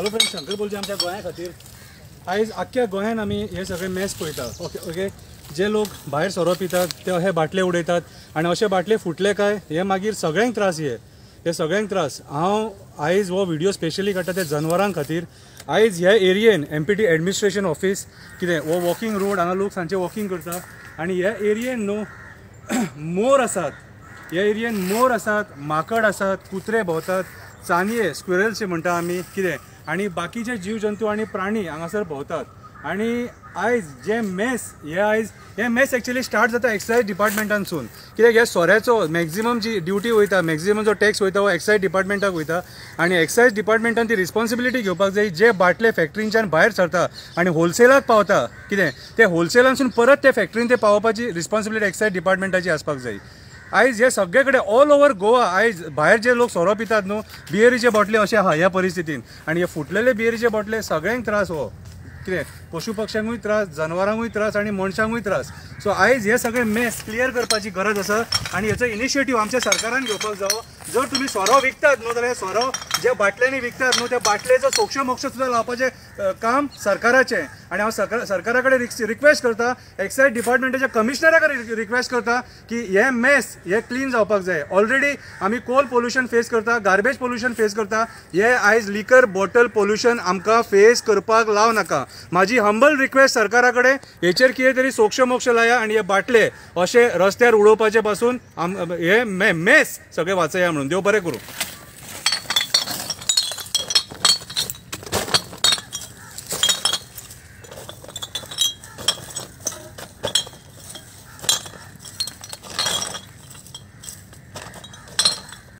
Hello friend, Shankar बोलचे आमच्या गोंया खातीर. आयज आख्ख्या गोंयान आमी हे सगळे मेस पळयता. ओके ओके, जे लोक भायर सोरो पितात ते अशे बाटले उडयतात आनी अशे बाटले फुटले काय हे मागीर सगळ्यांक त्रास. हे सगळ्यांक त्रास. हांव आयज हो व्हिडिओ स्पेशली काडटा ते जनवरां खातीर. आयज ह्या एरियेन एमपीटी एडमिनिस्ट्रेशन ऑफिस कितें हो वॉकिंग रोड, हांगा लोक सांजचे वॉकिंग करता आनी ह्या एरियेन न्हू मोर आसात, ह्या एरियेन मोर आसात, माकड आसात, कुत्रे भोंवतात, चानये स्क्विरल्स म्हणटा आमी कितें, आनी बाकीचे जीव जंतू आनी प्राणी हांगासर भोंवतात. आनी आयज जे मेस हे आयज हे मेस एक्चुअली स्टार्ट जाता एक्सायज डिपार्टमेंटानसून. कित्याक ह्या सोऱ्याचो मॅक्झिमम जी ड्युटी वयता, मॅक्झिमम जो टॅक्स वयता हो एक्सायज डिपार्टमेंटाक वयता आनी एक्सायज डिपार्टमेंटान ती रिस्पॉन्सिबिलिटी घेवपाक जाय. जे बाटले फॅक्टरींच्यान भायर सरता आनी होलसेलाक पावता कितें ते होलसेलांसून परत ते फॅक्टरीन ते पावोवपाची रिस्पॉन्सिबिलिटी एक्सायज डिपार्टमेंटाची आसपाक जाय. आयज हे सगळे कडेन ऑल ओवर गोवा आयज भायर जे लोक सोरो पितात न्हू, बियरीचे बाटले अशे आहा ह्या परिस्थितीन आनी हे फुटलेले बियरीचे बाटले सगळ्यांक त्रास हो कितें, पशु पक्ष्यांकूय त्रास, जनवरांकूय त्रास आनी मनशांकूय त्रास. सो आयज हे सगळे मेस क्लियर करपाची गरज आसा आनी हेचो इनिशिएटीव आमच्या सरकारान घेवपाक जावो. जर तुमी सोरो विकतात न्हू जाल्यार सोरो ज्या बाटल्यांनी विकतात न्हू त्या बाटलेचो सोक्ष मोक्ष सुद्दां लावपाचें काम सरकाराचें. आनी हांव सरकारा कडेन रिक्वेस्ट करता, एक्सायज डिपार्टमेंटाच्या कमिशनरा कडेन रिक्वेस्ट करता की हे मेस हे क्लीन जावपाक जाय. ऑलरेडी आमी कोल पोल्युशन फेस करता, गार्बेज पोल्युशन फेस करता, हे आयज लिकर बॉटल पोल्युशन आमकां फेस करपाक लावं नाका. म्हाजी हंबल रिक्वेस्ट सरकारा कडेन, हेचेर कितें तरी सोक्ष मोक्ष लाया आनी हे बाटले अशे रस्त्यार उडोवपाचे पासून हे मेस सगळे वाचया म्हणून. देव बरें करूं.